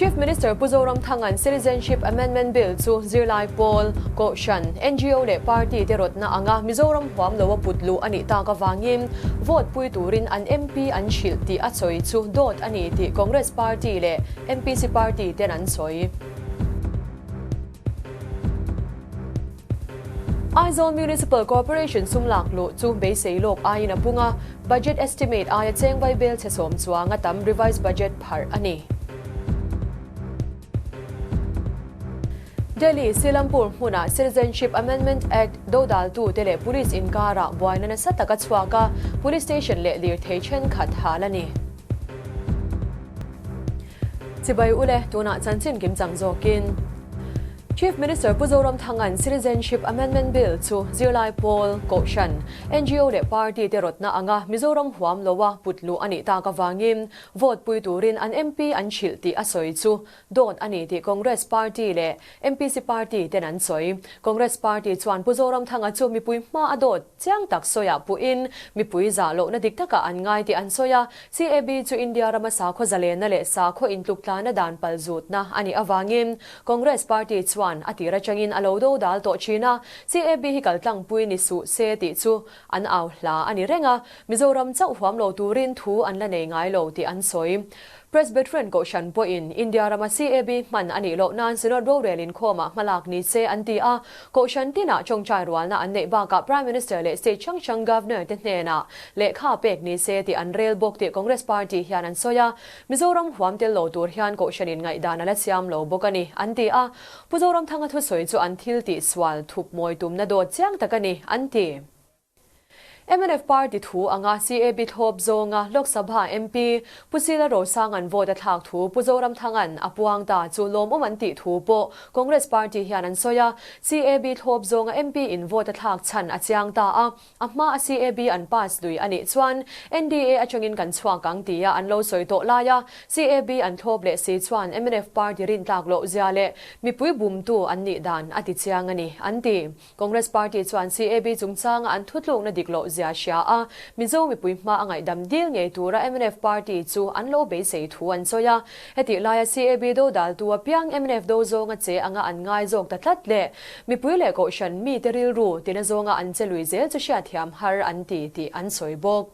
Chief Minister Pu Zoramthanga'n Citizenship Amendment Bill chu zirlai pawl, Kohhran, ngo leh party te rawtna anga Mizoram huam lo a put luh a nih tak avangin vote pui turin an MP an hrilh tih a sawi chu dawt a ni tih Congress Party leh MPC Party ten an sawi. Aizawl Municipal Corporation sum lak luh chu beisei lawk aiin a pung a, budget estimate aia cheng vaibel chhe sawm chuang a tam revised budget pharh a ni. Delhi, Silampur hmunah Citizenship Amendment Act dodaltute leh police inkarah buaina nasa tak a chhuak a, police station leh lirthei thenkhat hal a ni. Chibai ule, tunah chanchin kimchang zawkin. Chief Minister Pu Zoramthanga'n Citizenship Amendment Bill chu zirlai pawl, Kohhran, ngo leh party te rawtna anga Mizoram huam loa put luh a nih tak avangin vote pui turin an MP an hrilh tih a sawi chu dawt a ni tih Congress Party leh MPC Party ten an sawi. Congress Party chuan Pu Zoramthanga chu mipui hma a dawt chiang tak sawiah puhin mipui zah lohna dik takah an ngai tih an sawi a. CAB chu India rama sakhaw zalenna leh sakhaw intluktlana dan palzutna a nih avangin Congress Party chuan a tir atangin a lo do dal tawh thin a, CAB hi kaltlangpui ni suh se tih chu an au hla a ni reng a, Mizoram chauh huam lo turin thu an la nei ngai lo tih an sawi. Presbyterian Kohhran pawhin India rama CAB hman a nih loh nan Synod rorel inkhawmah hmalak ni se an ti a, Kohhran tinah tawngtai rualna an neih bakah Prime Minister leh state hrang hrang Governor te hnenah lehkha pek ni se tih an rel bawk tih Congress Party hian an sawi a, Mizoram huam tel lo tur hian Kohhranin ngaihdan a la siam lo bawk a ni, an ti a. Pu Zoramthanga thusawi chu an thil tih sual thup mawi tumna dawt chiang tak a ni, an ti. Mnf party thu anga CAB thlawp zawnga Lok Sabha MP Pu Sila Rosanga'n vote a thlak thu Pu Zoramthanga'n a puang ta chu lawmawm an tih thu pawh Congress party hian an sawi a. CAB thlawp zawnga MP in vote a thlak chhan a chiang ta a. A hma a CAB an pass lui a nih chuan NDA atangin kan chhuak ang tia an lo sawi tawh lai a, CAB an thlawp leh si chuan mnf party rintlak loh zia leh mipui bumtu an nih dan a ti chiang a ni, an ti. Congress party chuan CAB chungchanga an thutlukna dik loh zia hria a, Mizo mipui hma a ngaihdam dil ngei tura mnf party chu an lo beisei thu an sawi a. Hetih laia CAB dodaltu apiang mnf do zawnga che anga an ngai zawk ta tlat leh mipui leh kohhran mite rilru tina zawnga an che lui zel chu hriatthiam har an ti tih an sawi bawk.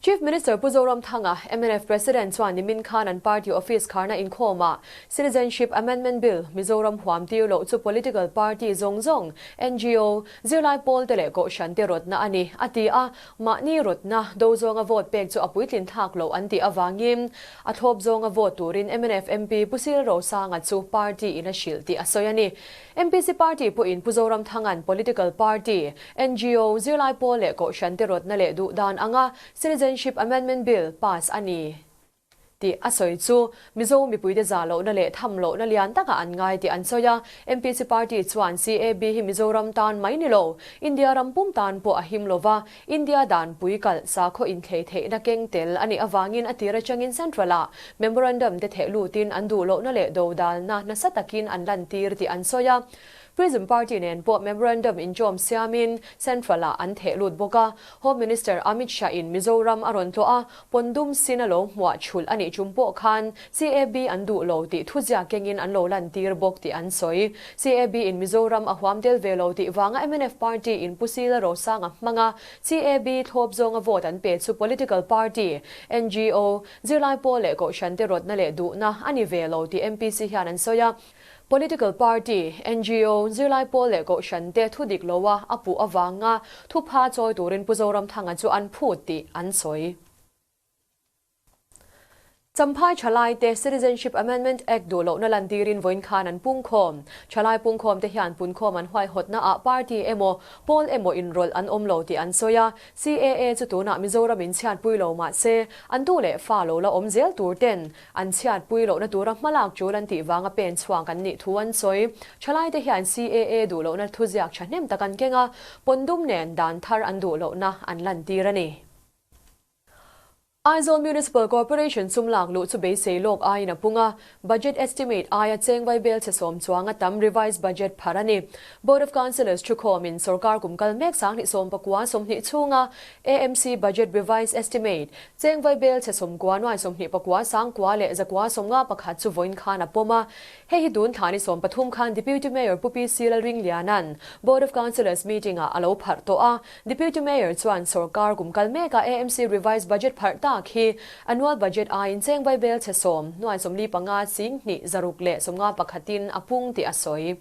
Chief Minister Pu Zoramthanga, mnf President chuan nimin khan an party office kharna inkhawmah Citizenship Amendment Bill, Mizoram huam tir loh chu political party zawng zawng, ngo, zirlai pawl te leh kohhran te rawtna a ni, a ti a. Mahni rawtna do zawnga vote pek chu a puitlin thlak loh an tih avangin a thlawp zawnga vote turin mnf MP Pu Sil Rosanga chu party in a hrilh tih a sawi a ni. MPC party pawhin Pu Zoramthanga'n political party, ngo, zirlai pawl leh kohhran te rawtna leh duh dan anga Citizenship Amendment Bill pass a ni tih a sawi chu Mizo mipuite zah lohna leh tham lohna lian takah an ngai tih an sawi a. MPC party chuan CAB hi Mizoram tan mai ni lo, India ram pum tan pawh a him lo va, India dan pui kalh sakhaw inthlei theihna keng tel a nih avangin a tir atangin Central-ah memorandum te theh lutin an duh lohna leh dodalna nasa takin an lantir tih an sawi a. Prism Party nen pawh memorandum inchawm siamin Central-ah an theh lut bawk a. Home Minister Amit Shah-in Mizoram a rawn tlawh a, Pawndum sin a lo hmuah chhulh a nih tum pawh khan CAB an duh lo tih thuziak kengin an lo lantir bawk tih an sawi. CAB in Mizoram a huam tel ve lo tih vanga mnf party in Pu Sila Rosanga hmanga CAB thlawp zawnga vote an pe chu political party, ngo, zirlai pawl leh kohhran te rawtna leh duhna a ni ve lo tih MPC hian an sawi a. Political party, ngo, zirlai pawl leh kohhran te thu dik loa a puh avanga thupha chawi turin Pu Zoramthanga chu an phut tih an sawi. Champhai Thalaite Citizenship Amendment Act duh lohna lantirin vawiin khan an pungkhawm. Thalai pungkhawmte hian punkhawm an huaihawtnaah party emaw, pawl emaw inrawlh an awm lo tih an sawi a. CAA chu tunah Mizoram in chhiatpui lo mah se, an tu leh fa lo la awm zel tur ten An chhiatpui lohna tura hmalak tul an tih vanga pen chhuak an nih thu an sawi. Thalaite hian CAA duh lohna thuziak thahnem tak an keng a, pawndum nen dan thar an duh lohna an lantir a ni. Aizawl Municipal Corporation sum lak luh chu beisei lawk aiin a pung a, Budget estimate aia cheng vaibel chhe sawm chuang a tam revised budget phar a ni. Board of Councillors thukhawmin sorkar kum kal mek 2019 20 chhunga AMC budget revised estimate cheng vaibel chhe 90 nuai 29 sangkua leh zakua 51 chu vawiin khan a pawm a. Hei hi tun thla ni 13 khan Deputy Mayor Pu PC Lalringliana'n Board of Councillors meeting-ah a lo pharh tawh a. Deputy Mayor chuan sorkar kum kal mekah AMC revised budget pharh tak hi annual budget aiin cheng vaibel chhe sawm, nuai 45 sing hnih zaruk leh 51 in a pung tih a sawi.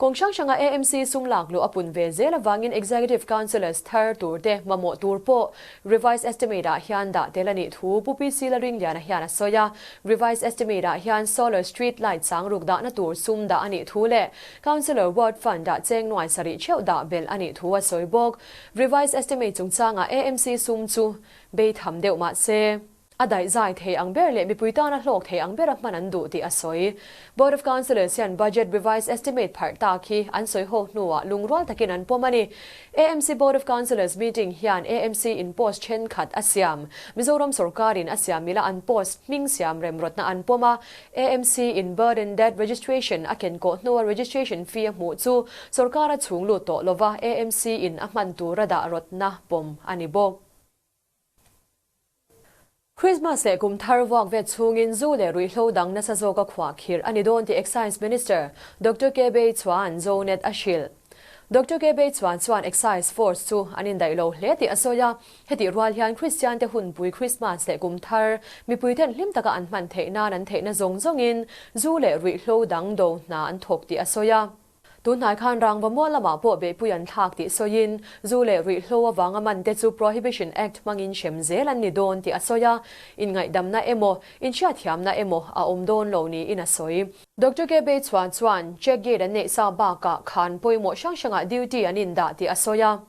Kawng hrang hranga AMC sum lak luh a pun ve zel avangin Executive Councillors thar tur te mamawh tur pawh revised estimate ah hian dah tel a nih thu Pu PC Lalringliana hian a sawi a. Revised estimate ah hian solar street light sangruk dahna tur sum dah a nih thu leh Councillor Ward Fund ah cheng nuai sarih theuh dah belh a nih thu a sawi bawk. Revised estimate chungchangah AMC sum chu bei tham deuh mah se, a daih zai thei ang ber leh mipui tana hlawk thei ang bera hman an duh tih a sawi. Board of Councillors hian Budget Revised Estimate pharh tak hi an sawi hawk hnuah lungrual takin an pawm a ni. AMC Board of Councillors meeting hian AMC in post thenkhat a siam. Mizoram sorkarin a siam mila an post hming siam remrawtna an pawm a. AMC in Birth and Death Registration a ken kawh hnua registration fee a hmuh chu sorkar a chhung lut tawh lova AMC in a hman tura dah rawtna pawm a ni bawk. Christmas leh kum thar vuak vet chhungin zu leh ruihhlo dang nasa zawka khuah khirh a ni dawn tih Excise Minister Doctor K Beichuan Zonet a hrilh. Doctor K Beichuan chuan Excise Force chu an indaih lo hle tih a sawi a, hetih rual hian Kristian te hunpui Christmas leh kum thar mipui ten hlim taka an hman theih nan an theihna zawng zawngin zu leh ruihhlo dang do hna an thawk tih a sawi a. Tunhnai khan rangva mual lamah pawh beihpui an thlak tih sawiin, zu leh ruihhlo avanga man te chu Prohibition Act hmangin hrem zel an ni dawn tih a sawi a, inngaihdamna emaw, inhriatthiamna emaw a awm dawn lo niin a sawi. Doctor K Beichuan chuan check gate an neih sa bakah khan pawimawh hrang hrangah duty an indah tih a sawi a.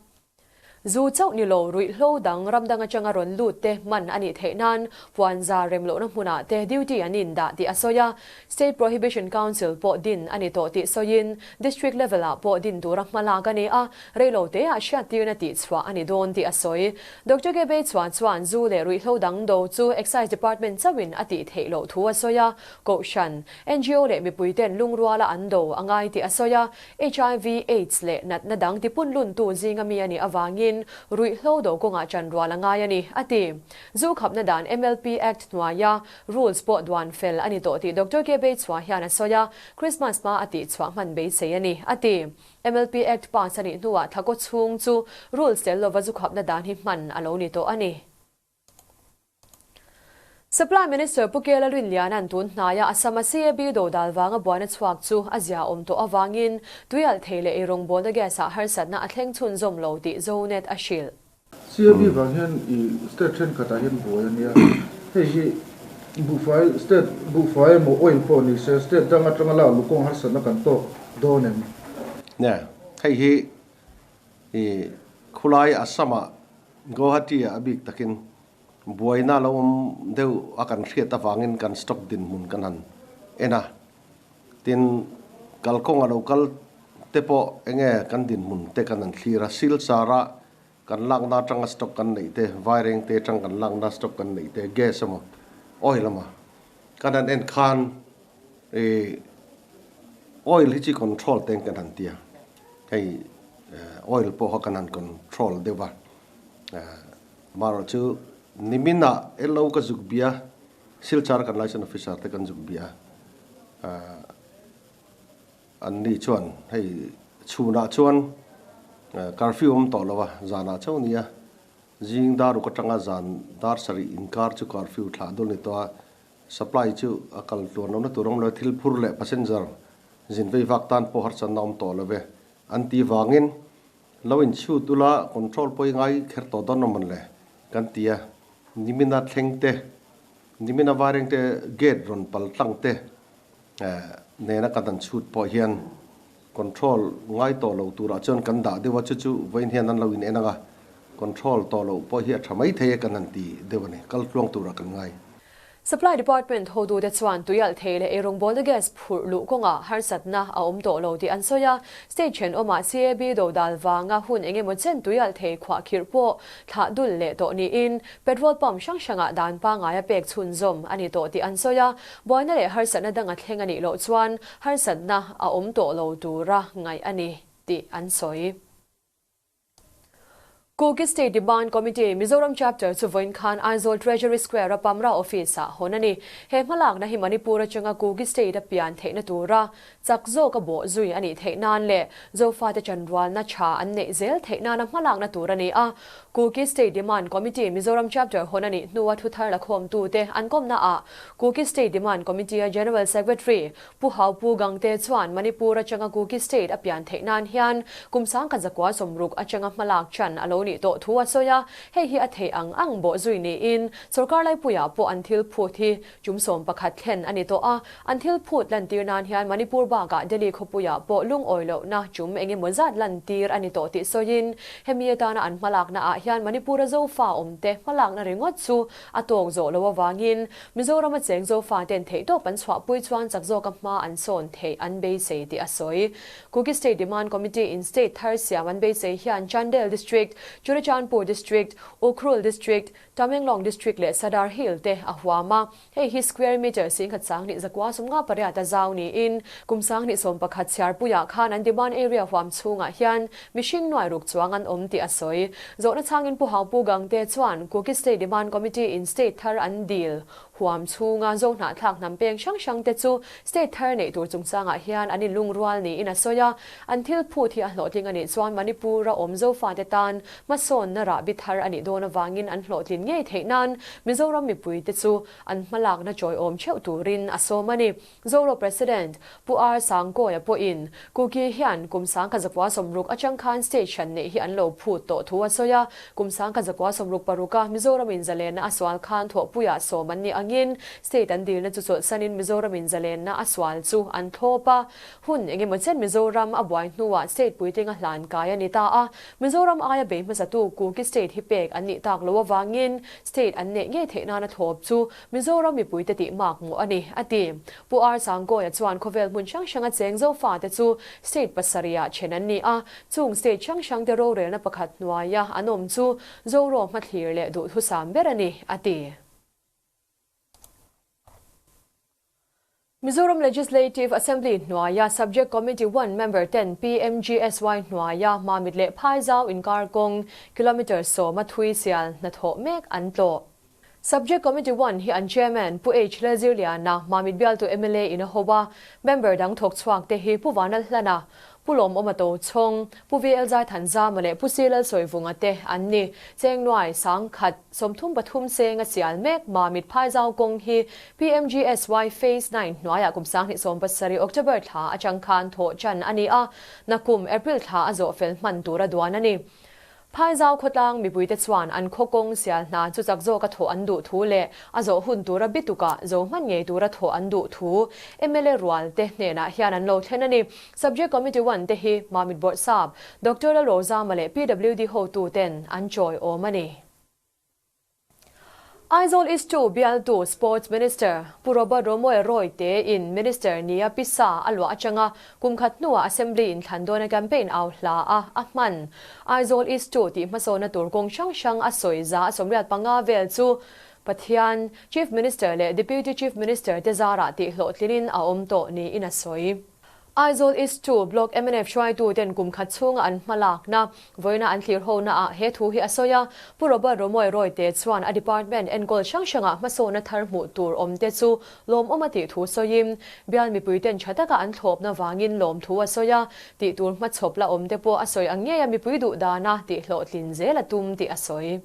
Zu chauh ni lo ruihhlo dang ram dang atanga rawn lut te hman a nih theih nan puan zar rem lohna hmunah te duty an indah tih a sawi a. State Prohibition Council pawh din a ni tawh tih sawiin District level ah pawh din tura hma lak a ni a, reilo teah hriattirna tih chhuah a ni dawn tih a sawi. Doctor Gebei chuan chuan zu leh ruihhlo dang do chu Excise Department chauhin a tih theih loh thu a sawi a, Kohhran, ngo leh mipui ten lungruala an do a ngai tih a sawi a. Hiv, Aids leh natna dang tipun luntu zinga mi a nih avangin ruihhlo do kawngah ṭan rual a ngai a ni, a ti. Zu khapna dan MLP Act hnuaia rules pawh duan fel a ni tawh tih Doctor K Beichhua hian a sawi a, Christmas hma a tihchhuah hman beisei a ni, a ti. MLP Act pass a nih hnuah thla kaw chhung chu rules tel lova zu khapna dan hi hman a lo ni tawh a ni. Supply Minister Pu Kela Rinliana'n tun hnaia Assam-a CAB dodal vanga buaina chhuak chu a zia awm tawh avangin tuialh thei leh eirawngbawlna gas-ah harsatna a thleng chhunzawm lo tih Zonet a hrilh. CAB vang hian i state thenkhatah hian buai a nia, hei hi buhfai state buhfai emaw oil pawh ni se state dang atanga lak luh kawng harsatna kan tawk dawn em? Nia, hei hi i khulai Assam-ah Guwahati-ah a bik takin buaina lo awm deuh a kan hriat avangin kan stock dinhmun kan han en a. Tin, kalkawng a lo kal te pawh enge kan dinhmun te kan han thlir a, Silchar-a kan lakna atanga stock kan neih te, Vairengte atang kan lakna stock kan neih te, gas emaw oil emaw kan han en khan ih oil hi chi control te kan han ti a, hei oil pawh kha kan han control deuh va. Amaherawhchu niminah LO ka zuk bia, Silchar kan Liaison Officer te kan zuk bia a, an ni chuan hei chhunah chuan curfew awm tawh lo a, zanah chauh a ni a, zing dar uk atanga zan dar sarih inkar chu curfew thlah dul a ni tawh a, supply chu a kal tluan lohna tur awm lo, thil phur leh passenger zin vei vak tan pawh harsatna awm tawh lo ve an ti vangin Lo inchhut ula control pawh i ngai kher tawh dawn awm le kan ti a, nimina thleng te, nimina vaireng te gate rawn pal tlang te nena kan han chhut pawh hian control ngai tawh lo turah chuan kan dah deuh a, chu chu vawiin hian an lo in en ang a, control tawh loh pawh hi a tha mai thei e kan han ti deuh a ni, kal tluang turah kan ngai. Supply Department hotute chuan tuialh thei leh eirawngbawlna gas phurh luh kawngah harsatna a awm tawh lo tih an sawi a. State thenawmah CAB dodal vanga hun eng emaw chen tuialh thei khuahkhirh pawh thlah dul leh tawh niin petrol pump hrang hrangah dan pangaia pek chhunzawm a ni tawh tih an sawi a. Buaina leh harsatna dang a thleng a nih loh chuan harsatna a awm tawh lo tura ngaih a ni tih an sawi. Kuki State Demand Committee, Mizoram Chapter chu vawiin khan Aizawl Treasury Square-a Pamra Office-ah hawn a ni. He hmalakna hi Manipur atanga Kuki State a pian theihna tura chak zawka bawh zui a nih theih nan leh Zofate chanrualna tha an neih zel theih nana hmalakna tur a ni a. Kuki State Demand Committee, Mizoram Chapter hawn a nih hnua thuthar lakhawmtute an kawmnaah Kuki State Demand Committee-a General Secretary Pu Haupu Gangte chuan Manipur atanga Kuki State a pian theih nan hian kum 10,000 sawmruk atanga hmalak chan a lo nih tawh thu a sawi a, hei hi a theih ang ang bawh zui niin sawrkar laipuiah pawh an thil phut hi tum 11 thlen a ni tawh a, an thil phut lantir nan hian Manipur bakah Delhi khawpuiah pawh lungawi lohna tum eng emaw zat lantir a ni tawh tih sawiin hemi atana an hmalakna ah hian Manipur-a Zofa awmte hmalakna ringawt chu a tawk zawh loh avangin Mizoram a cheng Zofa ten theihtawp an chhuahpui chuan chak zawka hma an sawn theih an beisei tih a sawi. Kuki State Demand Committee in state thar siam an beisei hian Chandel District, Churachandpur District, Ukhrul District, Tamenglong District leh Sadar Hill te a huam a. Hei hi square meter singkhat 10,000 158 a zau niin kum 2011 chhiarpuiah khan an demand area huam chhungah hian mihring nuai ruk chuang an awm tih a sawi. Zawhna chhangin Pu Haupu Gangte chuan Kuki State Demand Committee in state thar an dil huam chhunga Zohnahthlak hnam peng hrang hrang te chu state thar neih tur chungchangah hian an inlungrual niin a sawi a. An thil phut hi a hlawhtling a nih chuan Manipur-a awm Zofate tan hmasawnna rahbi thar a nih dawn avangin an hlawhtlin ngei theih nan Mizoram mipuite chu an hmalakna chawiawm theuh turin a sawm a ni. Zoro President, Pu R. Sangkawia pawhin Kuki hian kum 1960 atang khan state hran neih hi an lo phut tawh thu a sawi a, kum 1966 a Mizoram in zalenna a sual khan thawhpuiah sawm an nih angin state an dilna chu chawlhsanin Mizoram in zalenna a sual chu an thlawp a. Hun engemaw chen Mizoram a buai hnuah state puitling a hlan kai a ni ta a, Mizoram aia bei hmasatu Kuki state hi pek an nih tak loh avangin state an neih ngei theih nana thlawp chu Mizoram mipuite tih mak mawh a ni, a ti. Pu R. Sangkawia chuan khawvel hmun hrang hranga cheng Zofate chu state pasarihah then an ni a, chung state hrang hrangte rorelna pakhat hnuaia an awm chu Zoro hmathlir leh duhthusam ber a ni, a ti. Mizoram Legislative Assembly hnuaia Subject Committee one member ten PMGSY hnuaia Mamit leh Phaizau inkar kawng kilometre sawma thui sial hnathawh mek an tlawh. Subject Committee one hi an Chairman Pu H Lalzirliana, Mamit bialtu mla in a ho a, member dang thawk chhuak te hi Pu Vanal Hlana, Pu Lawmawma Tochhawng, Pu VL Zaithanzama leh Pu C Lalsawivunga te an ni. Chengnuai, 10,000, 33 seng a sial mek Mamit Phaizau kawng hi PMGSY Phase 9 hnuaiah kum 2017 October thla atang khan thawh chan a ni a, nakum April thla a zawh fel hman tura duan a ni. Phaizau khawtlang mipuite chuan an khaw kawng sial hna chu chak zawka thawh an duh thu leh a zawh hun tura bitukah zo hman ngei tura thawh an duh thu mla rual te hnenah hian an lo thlen a ni. Subject Committee one te hi Mamit Bawrhsap, Doctor Lalrozama leh PWD hotu ten an chawi awm a ni. Aizawl East 2 bialtu Sports Minister Pu Robert Romawia Royte in Minister nia pisa a luah atanga kum khat hnuah Assembly inthlan dawna campaign au hla a a hman. Aizawl East 2 tih hmasawna tur kawng hrang hrang a sawi za a 85 vel chu Pathian, Chief Minister leh Deputy Chief Minister te zarah tih hlawhtlinin a awm tawh niin a sawi. Aizawl East 2 Block mnf hruaitu ten kum khat chhunga an hmalakna vawiina an thlir hona ah he thu hi a sawi a. Pu Robert Romawia Royte chuan a department enkawl hrang hrangah hmasawna thar hmuh tur awm te chu lawmawm a tih thu sawiin bial mipui ten tha taka an thlawpna vangin lawm thu a sawi a, tih tur hmachhawp la awm te pawh a sawi ang ngei a mipui duh dana tih hlawhtlin zel a tum tih a sawi.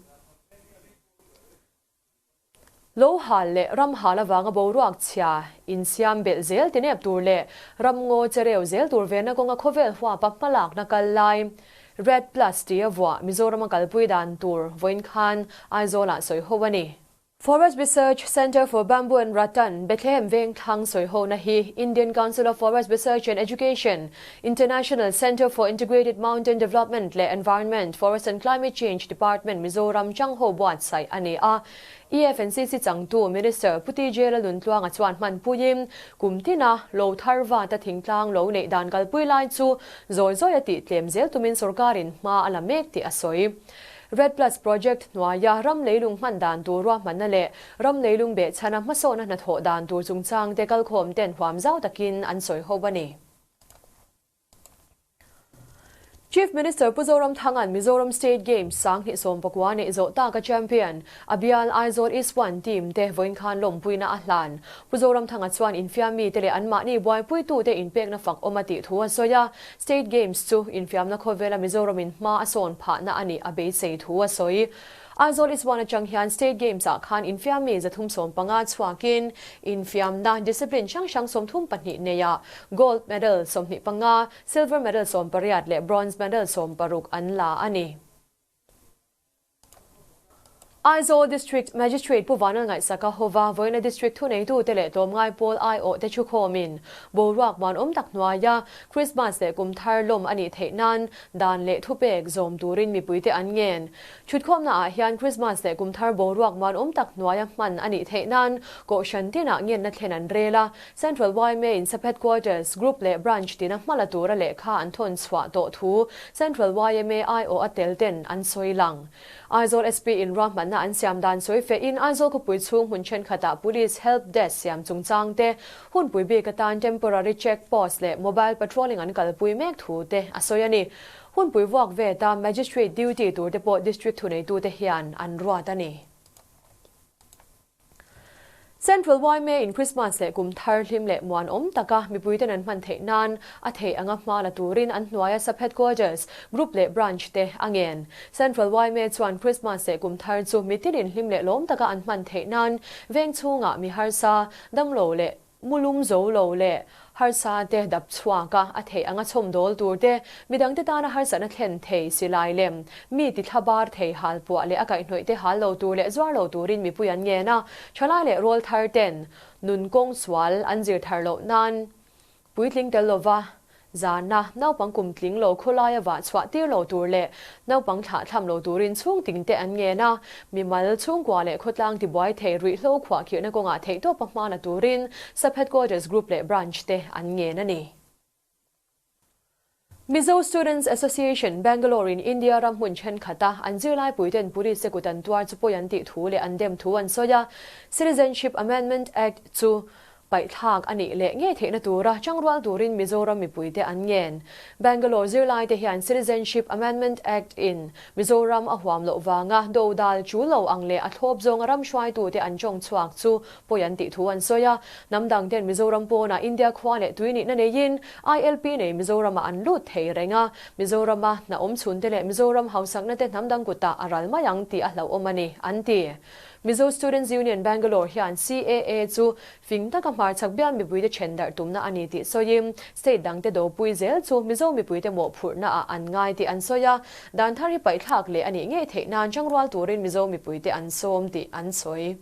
Lo hal leh ram hal avanga boruak chhia insiam belh zel tinep tur leh ram ngaw chereu zel tur vena kawnga khawvel huapa hmalakna kal lai Red Plus tia vuah Mizorama kalpui dan tur vawiin khan Aizawlah sawi ho a ni. Forest Research Centre for Bamboo and Rattan, Bethlehem Vengthlang sawihona hi Indian Council of Forest Research and Education, International Centre for Integrated Mountain Development leh Environment, Forest and Climate Change Department Mizoram changho buatsaih a ni a. EFNCC changtu Minister Pu TJ Laluntluanga chuan hmanpuiin kum tina lo thar vata thingtlang lo neih dan kalpui lai chu zawi zawi a tih tlem zel tumin sorkarin hma a la mek tih a sawi. Red Plus Project hnuaia ram leilung hman dan tur ruahmanna leh ram leilung behchhana hmasawhna hnathawh dan tur chungchang te kalkhawm ten huam zau takin an sawi ho a ni. Chief Minister Pu Zoramthanga'n Mizoram State Games 2019 neih zawh taka champion a bial Aizawl East One team te vawiin khan lawmpuina a hlan. Pu Zoramthanga chuan infiammi te leh anmahni buaipuitute inpekna fak awm a tih thu a sawi a, State Games chu infiamna khawvela Mizoramin hma a sawn phahna a nih a beisei thu a sawi. Aizawl Iswan atang hian State Games-ah khan infiammi 315 chhuakin infiamna discipline hrang hrang 32 neiah Gold Medal 25, Silver Medal 18 leh Bronze Medal 16 an la a ni. Aizawl District Magistrate Pu Vanal Ngaihsaka hova vawiina District thuneitute leh tlawmngai pawl aiawhte thukhawmin boruak muanawm tak hnuaia Krismas leh kum thar lawm a nih theih nan dan leh thupek zawm turin mipuite an ngen. Thutkhawmnaah hian Krismas leh kum thar boruak muanawm tak hnuaia hman a nih theih nan Kohhran tinah ngenna thlen an rel a, Central yma in Sub Headquarters, Group leh Branch tina hma la tura lehkha an thawn chhuah tawh thu Central yma aiawh a tel ten an sawi lang. Aizawl SP in ruahmanna an siam dan sawi feh in Aizawl khawpui chhung hmun thenkhatah Police Help Desk siam chungchang te, hunpui bik atan Temporary Check Post leh Mobile Patrolling an kalpui mek thu te a sawi a ni. Hunpui vuak veta Magistrate duty tur te pawh District thuneitute hian an ruat a ni. Central yma in Krismas leh kum thar hlim leh muan awm taka mipuiten an hman theih nan a theih anga hma la turin an hnuaia Sub Headquarters, Group leh Branch te a ngen. Central yma chuan Krismas leh kum thar chu mitinin hlim leh lawm taka an hman theih nan veng chhungah mi harsa, damlo leh Mulum zo lo leh harsa te dap chhuak a, a theih anga chhawm dawl tur te, midang te tana harsatna thlen thei silai lem, mi ti thla bar thei hal puah leh a kaihhnawih te hal lo tur leh zuar lo turin mipui an ngen a, thalai leh rawl thar ten nun kawng sual an zir thar loh nan puitling tel lova Zana, naupang kum tling lo khawlaia vah chhuah tir lo tur leh naupang thlah thlam lo turin chhung ting te an ngen a, mimal, chhungkua leh khawtlang tibuai thei ruihhlo khuahkhirhna kawngah theihtawpa hma la turin Sub Headquarters Group leh Branch te an ngen a ni. Mizo Students Association, Bangalore in India ram hmun thenkhat a an zirlaipuiten police te kut an tuar chu pawi an tih thu leh an dem thu an sawi a, Citizenship Amendment Act chu Paihthlak a nih leh ngei theihna tura changrual turin Mizoram mipuite an ngen. Bangalore zirlaite hian Citizenship Amendment Act in Mizoram a huam loh vanga do dal chu lo ang leh a thlawp zawnga ram hruaitute an chawng chhuak chu pawi an tih thu an sawi a. Hnam dangten Mizoram pawnah India khua leh tui nihna neiin ILP nei Mizoramah an lut thei reng a. Mizorama hna awm chhunte leh Mizoram hausakna te hnam dang kutah a ral mai ang tih a hlauhawm a ni, an ti. Mizo Students Union Bangalore hian CAA chu fing taka hmarchhak bial mipuite then darh tumna a ni tih sawiin, state dangte dopui zel chu Mizo mipuite mawhphurhna ah an ngai tih an sawi a, dan thar hi paihthlak leh a nih ngei theih nan changrual turin Mizo mipuite an sawm tih an sawi.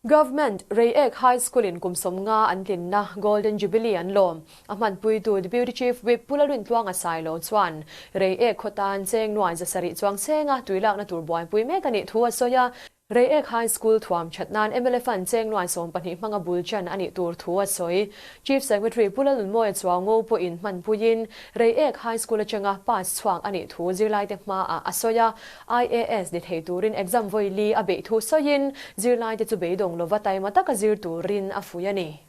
Government Reiek High School in kum 50 an tlinna Golden Jubilee an lawm. A hmanpuitu Deputy Chief Whip Pu Lalrintluanga Sailo chuan Reiek khaw tan cheng nuai 700 chuang chenga tuilakna tur buaipui mek a nih thu a sawi a. Reiek High School thuam that nan mla fund cheng nuai 12 hmanga bul chan a nih tur thu a sawi. Chief Secretary Pu Lalnunmawia Chuango pawhin hmanpuiin Reiek High School atanga pass chhuak a nih thu zirlaite hmaah a sawi a. IAS ni thei turin exam vawi li a beih thu sawiin zirlaite chu beidawng lova taima taka zir turin a fuih a ni.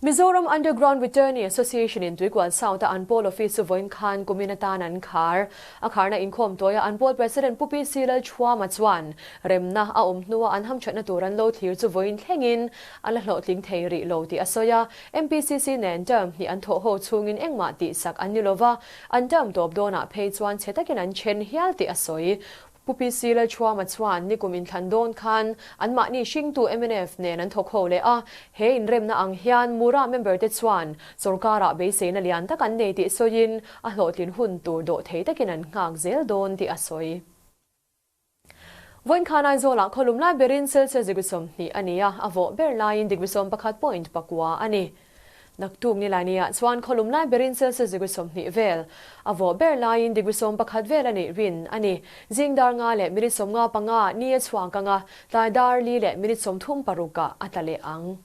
Mizoram Underground Returnee Association in Tuikual South a an pawl office chu vawiin khan kumin atan an khar. A kharna inkhawm tawia an pawl President Pu PC Lalchhuama chuan remna a awm hnua an hamthatna tur an lo thlir chu vawiin thlengin a la hlawhtling thei rih lo tih a sawi a. MPCC nen term hnih an thawh ho chhungin engmah tihsak an ni lova, An term tawp dawnah phei chuan chhe takin an then hial tih a sawi. Pu PC Lalchhuama chuan nikum inthlan dawn khan anmahni hringtu mnf nen an thawk ho leh a, he inremna ang hian Mura member te chuan sorkarah beiseina lian tak an nei tih sawiin a hlawhtlin hun tur dawh thei takin an nghak zel dawn tih a sawi. Vawiin khan Aizawlah khawlum lai berin Celsius degree 20 a ni a, a vawh ber laiin degree 11 point 9 a ni. Naktuk Nilainiah chuan khawlum lai berin Celsius degree 20 vel, a vawh ber laiin degree 11 vel a nih rin a ni. Zing dar nga leh minute 55 ni a chhuak anga, tlai dar li leh minute 36 ah a tla leh ang.